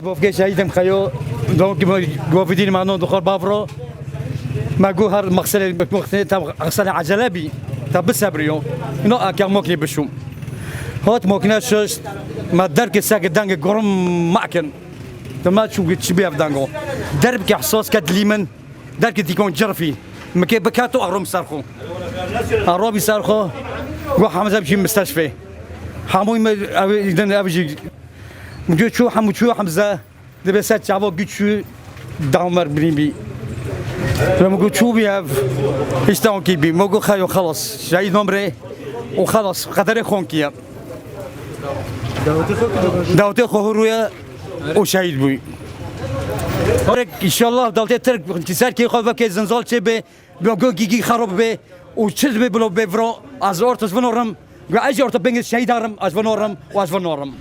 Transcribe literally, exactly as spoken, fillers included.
Bofke şehîdê me xeyo, donkî me govîdîn me non dixor bavro. Me got her mexselê, mexselê, te mexselê ecele bî, te bisebriyo. No, eke moknê bişûm. Hot mokne şişt, me derkê seke dengê gurum makin. Te me çû çi bî ev dengo. Derbke ihsas ke dilî min, derkê dîkon cirfî. Mike bikato arom ser xo. Arobî ser xo. Got Hemze bişî misteşfê. Hemû me ev, din ev jî. Got çû hemû çû Hemze. Dibê ser çavo got çû damer birîn bî. Ve min got çû bî ev. Îşte onkî bî. Min got xeyo xelas. Şehîd nomrê. Û xelas. Qederê xonkiye. Dawetê xwe hurûye û şehîd bûy. Înşallah dawetê Tirk ser kê xwe veke zinzal çê bê, bi go gîgî xerab bê û çiz bê bilo bê viro, ez ortos vinorim, go ez orto bingê şehîd arim, ez vinorim û ez vinorim.